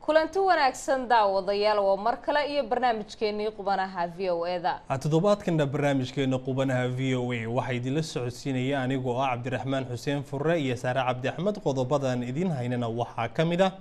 Kulanti wanaagsan daawadayaal, waa mar kale iyo barnaamijkeenii Qubanaha VOA-da. Toddobaadkana barnaamijkeena Qubanaha VOA waxaa idinla socodsiinaya anigoo ah Cabdiraxmaan Xuseen Furre iyo Saare Cabdi Axmed. Qodobadan idiin haynana waxaa ka mid ah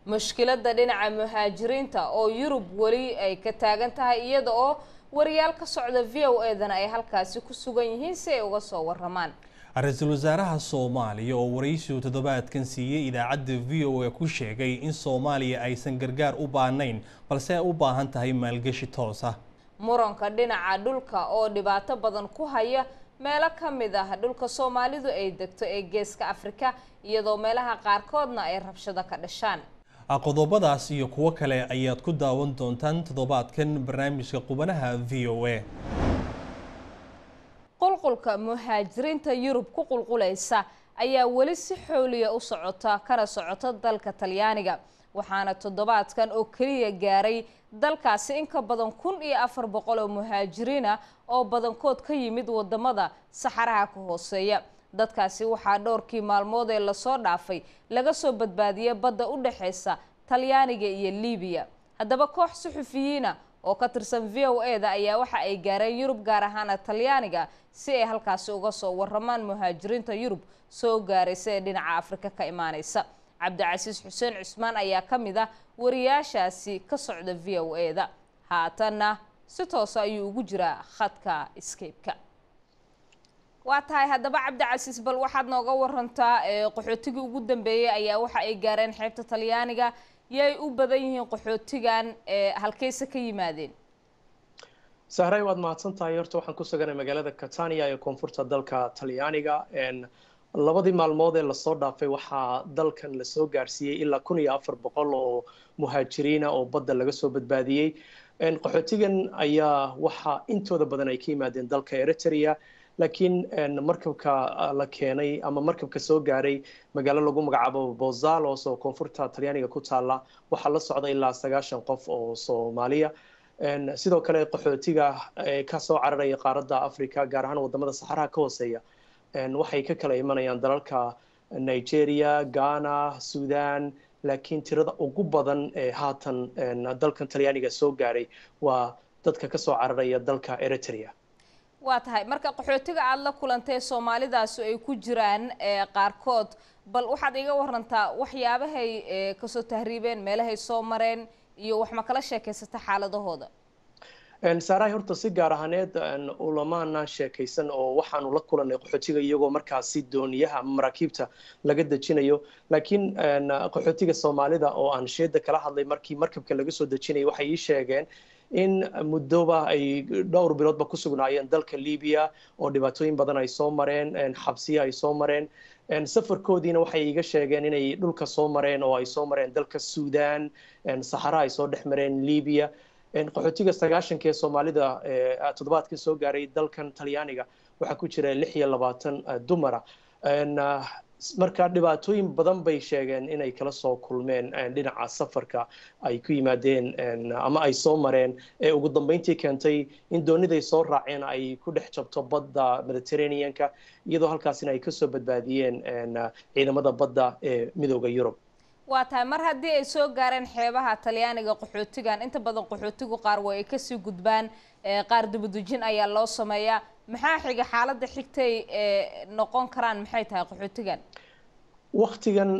mushkiladda dhinaca muhaajiriinta oo Yurub weli ay ka taagan tahay, iyada oo wariyaal ka socda VOA-dana ay halkaasi ku sugan yihiin si ay uga soo waramaan. Ra-iisul wasaaraha Soomaaliya oo waraysigu toddobaadkan siiyey idaacadda VOA ku sheegay in Soomaaliya aysan gargaar u baahnayn, balse ay u baahan tahay maalgeshi toos ah. Muranka dhinaca dhulka oo dhibaato badan ku haya meelo ka mid ah dhulka Soomaalidu ay degto ee Geeska Afrika, iyadoo meelaha qaarkoodna ay rabshado ka dhashaan. Qodobadaas iyo kuwo kale ayaad ku daawan doontaan toddobaadkan barnaamijka Qubanaha VOA. Qulqulka muhaajiriinta Yurub ku qulqulaysa ayaa weli si xooliya u socota kana socota dalka Talyaaniga, waxaana toddobaadkan oo keliya gaaray dalkaasi in ka badan 1400 oo muhaajiriina oo badankood ka yimid wadamada saxaraha ka hooseeya. Dadkaasi waxaa dhowrkii maalmood ee lasoo dhaafay laga soo badbaadiyay badda u dhexeysa Talyaaniga iyo Liibiya. Haddaba koox suxufiyiina oo ka tirsan VOA-da ayaa waxa ay gaareen Yurub, gaar ahaana Talyaaniga, si ay halkaasi uga soo waramaan muhaajiriinta Yurub soo gaaraysa ee dhinaca Afrika ka imaaneysa. Cabdicasiis Xuseen Cusmaan ayaa ka mid ah wariyaashaasi ka socda VOA-da, haatanna si toosa ayuu ugu jiraa khadka Skype-ka. Waa tahay, haddaba Cabdicasiis, bal waxaad nooga warantaa qaxootigii ugu dambeeyey ayaa waxa ay gaareen xeebta Talyaaniga. Yay u badan yihiin qaxootigan, halkeyse ka yimaadeen? Sahray, waad mahadsan tahay. Horta waxaan ku suganay magaalada Catania ee koonfurta dalka Talyaaniga. Labadii maalmood ee lasoo dhaafay waxaa dalkan lasoo gaarsiiyey ilaa 1400 oo muhaajiriina oo badda laga soo badbaadiyey. Qaxootigan ayaa waxaa intooda badan ay ka yimaadeen dalka Eritrea, laakiin markabka la keenay ama markabka soo gaaray magaalo lagu magacaabo Bozalos oo koonfurta Talyaaniga ku taala waxaa la socda ilaa 90 qof oo Soomaaliya. Sidoo kale qaxootiga ka soo cararaya qaaradda Africa, gaar ahaan wadamada saxaraha ka hooseeya, waxay ka kala imanayaan dalalka Nigeria, Ghana, Sudan, laakiin tirada ugu badan ee haatan dalkan Talyaaniga soo gaaray waa dadka ka soo cararaya dalka Eritrea. Waa tahay, marka qaxootiga aada la kulantay Soomaalidaasi ay ku jiraan qaarkood, bal waxaad iga warantaa waxyaabahay kasoo tahriibeen, meelahay soo mareen iyo wax ma kala sheekaysata xaaladahooda? Saarahay, horta si gaar ahaaneed ulamaanaan sheekaysan oo waxaanu la kulanay qaxootiga iyagoo markaasi dooniyaha ama maraakiibta laga dejinayo, laakiin qaxootiga Soomaalida oo aan sheeda kala hadlay markii markabka laga soo dejinayay waxay ii sheegeen in muddoba ay dhowr biloodba ku sugnaayeen dalka Libiya oo dhibaatooyin badan ay soo mareen, xabsiya ay soo mareen. Safarkoodiina waxay iiga sheegeen inay dhulka soo mareen oo ay soo mareen dalka Suudaan, saxara ay soo dhex mareen, Libiya. Qaxootiga 90-ka ee Soomaalida toddobaadkan soo gaaray dalkan Talyaaniga waxaa ku jira 26 dumara. Marka dhibaatooyin badan bay sheegeen inay kala soo kulmeen dhinaca safarka ay ku yimaadeen ama ay soo mareen, ee ugu dambeyntii keentay in dooniday soo raaceen ay ku dhex jabto badda Mediterranean-ka, iyadoo halkaasina ay kasoo badbaadiyeen ciidamada badda ee Midooda Yurub. Waa tahay, mar haddii ay soo gaareen xeebaha Talyaaniga qaxootigan, inta badan qaxootigu qaar waa ay kasii gudbaan, qaar dibadejin ayaa loo sameeyaa. Maxaa xiga? Xaaladda xigtay noqon karaan maxay tahay qaxootigan? Waktigan,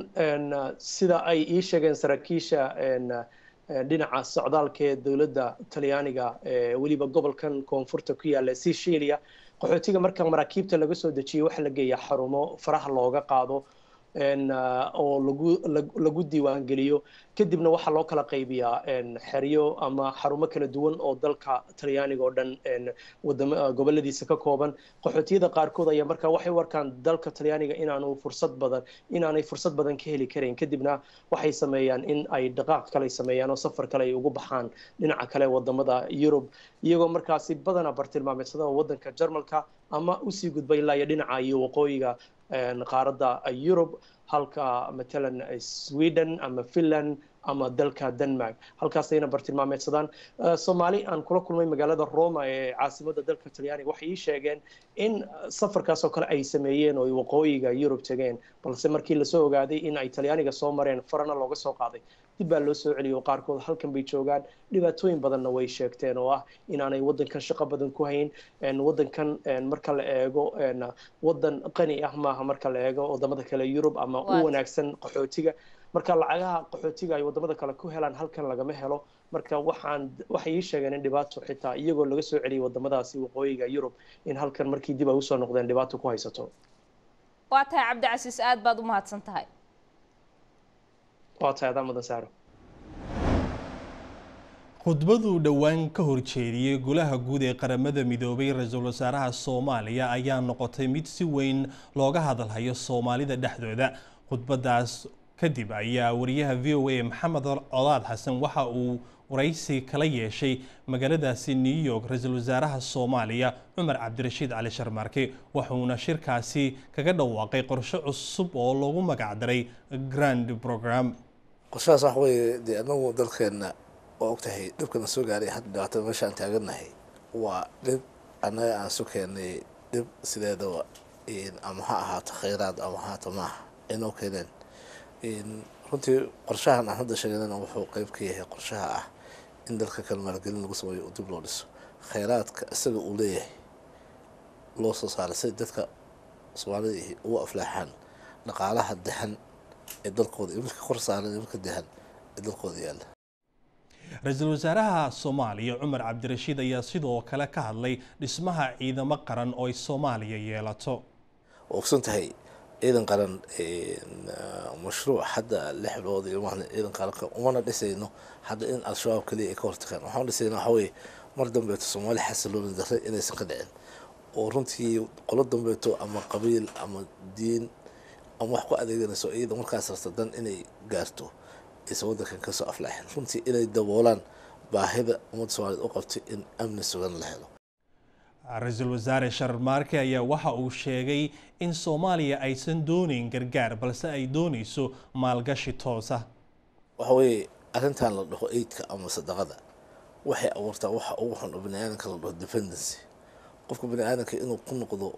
sida ay ii sheegeen saraakiisha dhinaca socdaalka ee dowladda Talyaaniga, weliba gobolkan koonfurta ku yaala Sicilia, qaxootiga marka maraakiibta laga soo dejiyay waxaa la geeyaa xarumo faraha looga qaado oo lagu diiwaangeliyo, kadibna waxaa loo kala qaybiyaa xeryo ama xarumo kala duwan oo dalka Talyaaniga oo dhan wadamo goboladiisa ka kooban. Qaxootiyada qaarkood ayaa markaa waxay u arkaan dalka Talyaaniga inaanu fursad badan inaanay fursad badan ka heli karayn, kadibna waxay sameeyaan in ay dhaqaaq kale sameeyaan oo safar kale ay ugu baxaan dhinaca kale wadamada Yurub, iyagoo markaasi badanaa bartilmaameedsada wadanka Jarmalka ama usii gudba ilaa iyo dhinaca iyo waqooyiga qaaradda Yurub, halka matalan Sweden ama Finland ama dalka Denmark, halkaasayna bartilmaameedsadaan. Soomaali aan kula kulmay magaalada Roma ee caasimadda dalka Talyaaniga waxay ii sheegeen in safarkaas oo kale ay sameeyeen oo ay waqooyiga Yurub tegeen, balse markii lasoo ogaaday in ay Talyaaniga soo mareen farana looga soo qaaday, dib baa loo soo celiyay oo qaarkood halkan bay joogaan. Dhibaatooyin badanna way sheegteen oo ah inaanay waddankan shaqo badan ku hayn. Waddankan marka la eego waddan qani ah maaha marka la eego wadamada kale Yurub ama u wanaagsan qaxootiga. Marka lacagaha qaxootiga ay wadamada kale ku helaan halkan lagama helo. Marka waxay ii sheegeen in dhibaato xitaa iyagoo laga soo celiyay wadamadaasi waqooyiga Yurub in halkan markii dib ay usoo noqdeen dhibaato ku haysato. Waa tahay Cabdicasiis, aad baad u mahadsan tahay. Waa tahay, adaa mudan Saaro. Khudbaduu dhowaan ka horjeediyey Golaha Guud ee Qaramada Midoobay ra-iisul wasaaraha Soomaaliya ayaa noqotay mid si weyn looga hadalhayo Soomaalida dhexdooda. Khudbadaas kadib ayaa wariyaha VOA Maxamed Colaad Xasan waxa uu waraysi kala yeeshay magaaladaasi New York ra-iisul wasaaraha Soomaaliya Cumar Cabdirashiid Cali Sharmaarke, wuxuuna shirkaasi kaga dhawaaqay qorshe cusub oo loogu magacdaray Grand Program. Qorshahaas waxa weeye, dee anagu dalkeenna waa ogtahay dhibkana soo gaaray. Hadda dhibaatada meesha aan taagannahay waa dhib annaga aan su keennay. Dhib sideedaba ama ha ahaato khayraad ama ha ahaato maaha inoo keeneen. Runtii qorshahan aan hadda sheegnana wuxuu qeyb ka yahay qorshaha ah in dalka kale maalgelin lagu sameeyo oo dib loo dhiso, khayraadka isaga uu leeyahay loo soo saaray, si dadka Soomaalida ihi ugu aflaaxaan dhaqaalaha dahan ee dalkooda iyo midka kor saaran iyo midka dahan ee dalkooda yaalla. Ra-iisul wasaaraha Soomaaliya Cumar Cabdirashiid ayaa sidoo kale ka hadlay dhismaha ciidamo qaran oo ay Soomaaliya yeelato. Waa ogsan tahay ciidan qaran mashruuc hadda 6 bilood iyo maahna ciidan qaranka umana dhisayno hadda in Al-Shabaab kaliya ay ka hortagaan. Waxaan dhisaynaa waxaa weeye mar dambeeto Soomaali xasilooni darre inaysan ka dhicin, oo runtii qolo dambeeto ama qabiil ama diin ama wax ku adeeganayso iyada markaas rasta dan inay gaarto aysan waddankan kasoo aflaaxin, runtii inay daboolaan baahida ummadda Soomaaliyeed u qabtay in amni sugan la helo. Ra-iisul wasaare Sharmaarke ayaa waxa uu sheegay in Soomaaliya aysan doonayn gargaar, balse ay doonayso maalgashi toosa. Waxa weeye arrintan la dhaho aidka ama sadaqada waxay abuurtaa waxa ugu xun oo bani aadamka la dhaho dependency, qofka bani aadamka inuu ku noqdo,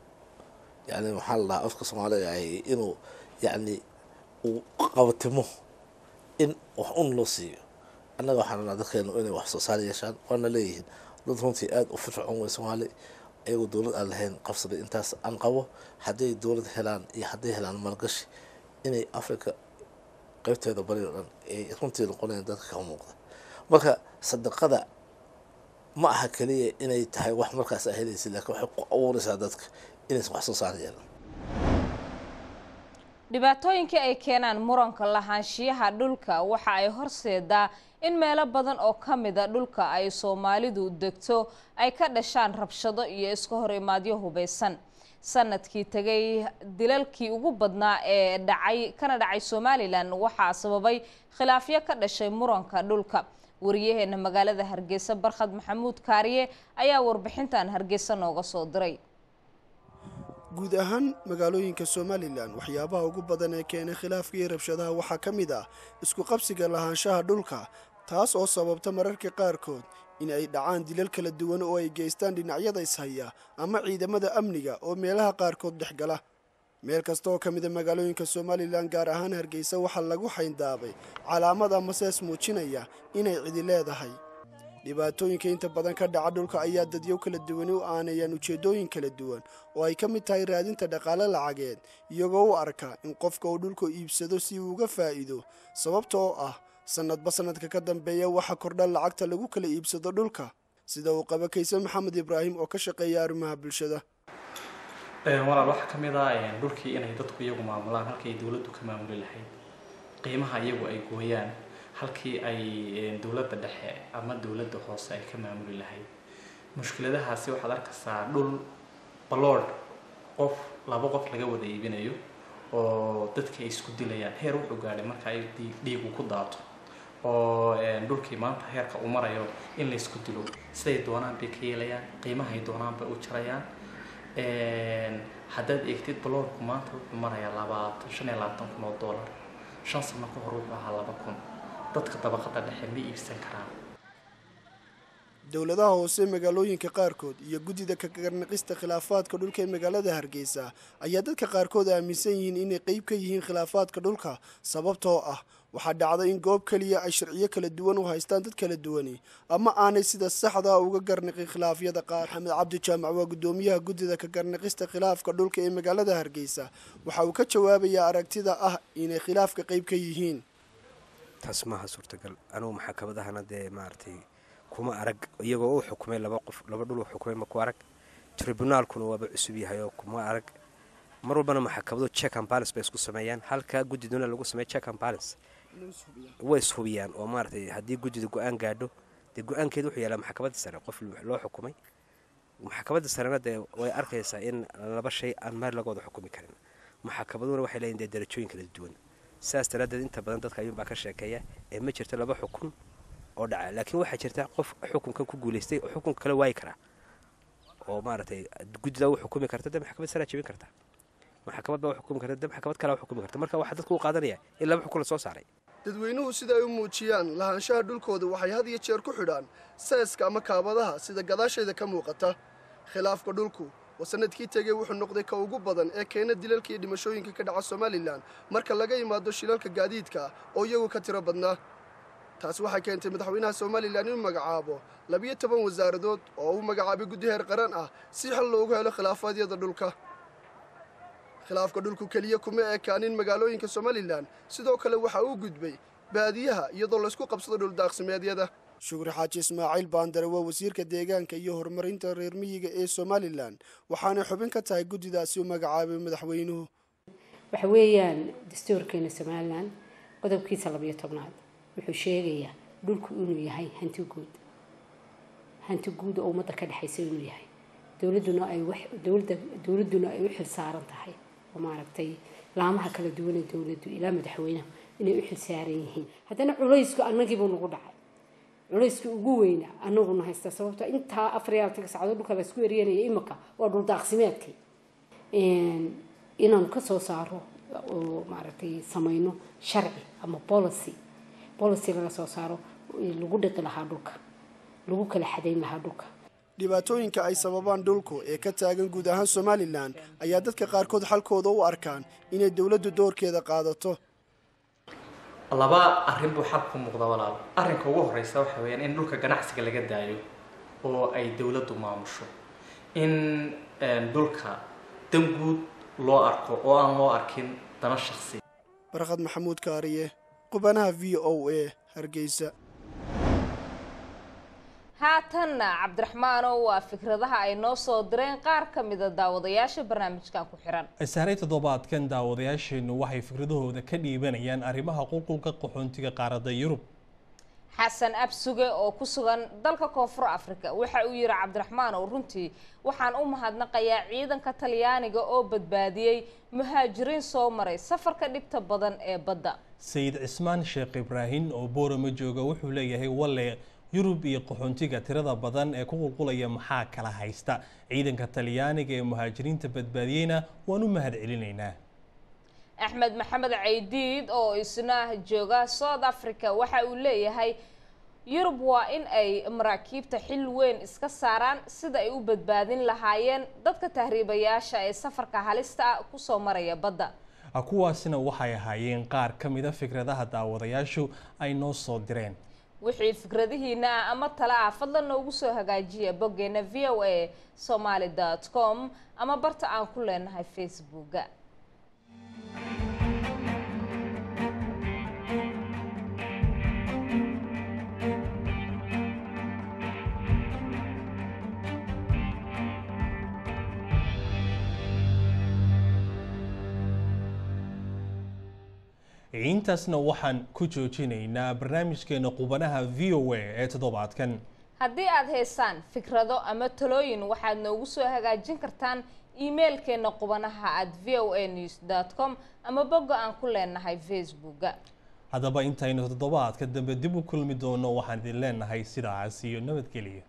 yani maxaa la dhahaa afka Soomaaliga ahi, inuu yacni uu qabatimo in wax un loo siiyo. Annaga waxaan rabnaa dadkeenu inay wax soo saar yeeshaan, waana leeyihiin dad runtii aada u firfircoon way Soomaali, ayagoo dowlad aan lahayn qabsaday. Intaas aan qabo, hadday dowlad helaan iyo hadday helaan maalgashi, inay Africa qaybteeda bari oo dhan ay runtii noqonayaan dadka ka muuqda. Marka sadaqada ma aha keliya inay tahay wax markaas aa helaysa, laakiin waxay ku abuuraysaa dadka inaysan wax soo saar yeelan. Dhibaatooyinkii ay keenaan muranka lahaanshiyaha dhulka waxa ay horseedaa in meelo badan oo ka mida dhulka ay Soomaalidu degto ay ka dhashaan rabshado iyo iska hor imaadyo hubeysan. Sanadkii tegay dilalkii ugu badnaa ee dhacay kana dhacay Somaliland waxaa sababay khilaafyo ka dhashay muranka dhulka. Wariyaheena magaalada Hargeysa Barkhad Maxamuud Kaariye ayaa warbixintan Hargeysa nooga soo diray. Guud ahaan magaalooyinka Somaliland waxyaabaha ugu badan ee keenay khilaafka iyo rabshadaha waxaa ka mid ah isku qabsiga lahaanshaha dhulka, taas oo sababta mararka qaarkood in ay dhacaan dilal kala duwan oo ay geystaan dhinacyada ishaya ama ciidamada amniga oo meelaha qaarkood dhex gala. Meel kasta oo ka mida magaalooyinka Somaliland, gaar ahaan Hargeysa, waxaa lagu xayndaabay calaamad ama sees muujinaya inay cidi leedahay. Dhibaatooyinka inta badan ka dhaca dhulka ayaa dadyo kala duwani u aanayaan ujeeddooyin kala duwan oo ay ka mid tahay raadinta dhaqaale lacageed, iyagoo u arka in qofka uu dhulka iibsado si uu uga faa'iido, sababta oo ah sannadba sannadka ka dambeeya waxa kordha lacagta lagu kala iibsado dhulka, sida uu qaba Kayse Maxamed Ibraahim oo ka shaqeeya arrimaha bulshada. Walaal, waxaa ka mid ah dhulkii inay dadku iyagu maamulaan halkii ay dowladdu ka maamuli lahayd, qiimaha iyagu ay gooyaan halkii ay dowladda dhexe ama dowladda hoose ay ka maamuli lahayd. Mushkiladahaasi waxaad arkaysaa dhul baloodh qof laba qof laga wada iibinayo oo dadka ay isku dilayaan, heer wuxuu gaadhay marka ay dhiigu ku daato oo dhulkii maanta heerka uu marayo in la isku dilo. Siday doonaan bay ka yeelayaan, qiimahay doonaan bay u jarayaan. Haddaad eegtid baloorku maanta wuxuu marayaa 25,000 $5 sano ka hor wuxuu ahaa 2,000. Dadka dabaqada dhexe ma iibsan karaan. Dowladaha hoose magaalooyinka qaarkood iyo guddida ka garnaqista khilaafaadka dhulka ee magaalada Hargeysa ayaa dadka qaarkood aaminsan yihiin inay qeyb ka yihiin khilaafaadka dhulka, sababtoo ah waxaa dhacda in goob keliya ay sharciyo kala duwan u haystaan dad kala duwani ama aanay sida saxda uga garnaqin khilaafyada qaar. Maxamed Cabdi Jaamac waa guddoomiyaha guddida ka garnaqista khilaafka dhulka ee magaalada Hargeysa. Waxa uu ka jawaabayaa aragtida ah inay khilaafka qeyb ka yihiin. Taas maaha suurtagal. Anugu maxkamadahana dee maaragtay kuma arag iyagoo u xukumay laba qof laba dhul u xukumay, ma ku arag. Tribunaalkuna waaba cusub yahay oo kuma arag. Mar walbana maxkamadu check and balance bay isku sameeyaan, halka guddiduna lagu sameeyo check and balance. Way ishubiyaan oo maaragtay haddii guddida go-aan gaadho, dee go-aankeeda wuxuu yaalaa maxkamadda sare. Qof loo xukumay maxkamadda sarena dee way arkaysaa in laba shay aan meel laga wada xukumi karin. Maxkamaduna waxay leeyihin dee darajooyin kala duwan. Sidaas daraaddeed inta badan dadka ayuunbaa ka sheekeeya ee ma jirto laba xukun oo dhaca, laakiin waxaa jirta qof xukunkan ku guulaystay oo xukunka kale waayi karaa oo maaragtay guddida u xukumi karta, dee maxkamad saraa jebin karta, maxkamad baa u xukumi karta, dee maxkamad kalea u xukumi karta. Marka waxaa dadku u qaadanaya in laba xukun la soo saaray. Dadweynuhu sida ay u muujiyaan lahaanshaha dhulkooda waxay had iyo jeer ku xidhaan seeska ama kaabadaha sida gadaashayda ka muuqata. Khilaafka dhulku oo sanadkii tegey wuxuu noqday ka ugu badan ee keena dilalka iyo dhimashooyinka ka dhaca Somalilan, marka laga yimaado shilalka gaadiidka oo iyagu ka tiro badnaa. Taasi waxay keentay madaxweynaha Somalilan inuu magacaabo 12 wasaaradood oo uu magacaabay guddi heer qaran ah si xal loogu helo khilaafaadyada dhulka. Khilaafka dhulku keliya kuma ekaanin magaalooyinka Somalilan, sidoo kale waxa uu gudbay baadiyaha iyadoo laysku qabsado dhuldaaqsimeedyada. Shukri Xaaji Ismaaciil Baandare waa wasiirka deegaanka iyo horumarinta reer miyiga ee Somalilan, waxaanay xubin ka tahay guddidaasi u magacaabay madaxweynuhu. Waxa weeyaan dastuurkeena Somalilan qodobkiisa 12aad wuxuu sheegayaa dhulku inuu yahay hanti guud, hanti guud oo ummadda ka dhexaysa inuu yahay, dowladuna ay wax dowladda dowladuna ay u xil saaran tahay oo maaragtay laamaha kala duwan ee dowladdu ilaa madaxweynaha inay u xil saaran yihiin. Haddana culaysku annagiibuu nagu dhacay, culayskii ugu weynaa anaguna haysta, sababto intaa 24 saacadood dhulka laysku eryanaya imika waa dhul daaqsimeedkii. Inaanu kasoo saaro oo maaragtay samayno sharci ama policy laga soo saaro lagu dhiqi lahaa dhulka, lagu kala xadayn lahaa dhulka. Dhibaatooyinka ay sababaan dhulku ee ka taagan guud ahaan Somalilan ayaa dadka qaarkood xalkooda u arkaan inay dowladdu doorkeeda qaadato. Laba arrin buu xal ku muuqda, walaal. Arrinka ugu horeysa waxa weeyaan in dhulka ganacsiga laga daayo oo ay dowladdu maamusho, in dhulka dan guud loo arko oo aan loo arkin dana shakhsi. Barkhad Maxamuud Kaariye, Qubanaha VOA, Hargeysa. Haatanna Cabdiraxmaano, waa fikradaha ay noo soo direen qaar ka mida daawadayaasha barnaamijkan ku xiran. Saaray, toddobaadkan daawadayaasheennu waxay fikradahooda ka dhiibanayaan arrimaha qulqulka qaxoontiga qaaradda Yurub. Xasan Absuge oo ku sugan dalka Koonfur Africa waxa uu yihi: "Cabdiraxmaan oo, runtii waxaan u mahadnaqayaa ciidanka Talyaaniga oo badbaadiyey muhaajiriin soo maray safarka dhibta badan ee badda." Sayid Cismaan Sheekh Ibraahim oo Boorama jooga wuxuu leeyahay: "Walle Yurub iyo qaxoontiga tirada badan ee ku qulqulaya maxaa kala haysta? Ciidanka Talyaaniga ee muhaajiriinta badbaadiyeyna waan u mahad celinaynaa." Axmed Maxamed Caydiid oo isna jooga South Africa waxa uu leeyahay: "Yurub waa in ay maraakiibta xil weyn iska saaraan sida ay u badbaadin lahaayeen dadka tahriibayaasha ee safarka halista ah kusoo maraya badda." Kuwaasina waxay ahaayeen qaar ka mida fikradaha daawadayaashu ay noo soo direen. Wixii fikradihiina ah ama tala ah fadlan noogu soo hagaajiya boggeena voasomali.com ama barta aan ku leenahay Facebooka. Intaasna waxaan ku joojinaynaa barnaamijkeena Qubanaha VOA ee toddobaadkan. Haddii aad haysaan fikrado ama talooyin, waxaad noogu soo hagaajin kartaan emailkeena qubanaha@voanews.com ama bogga aan ku leenahay Facebooka. Haddaba intaynu toddobaadka dambe dib u kulmi doono, waxaan idin leenahay sidaas iyo nabadgeliya.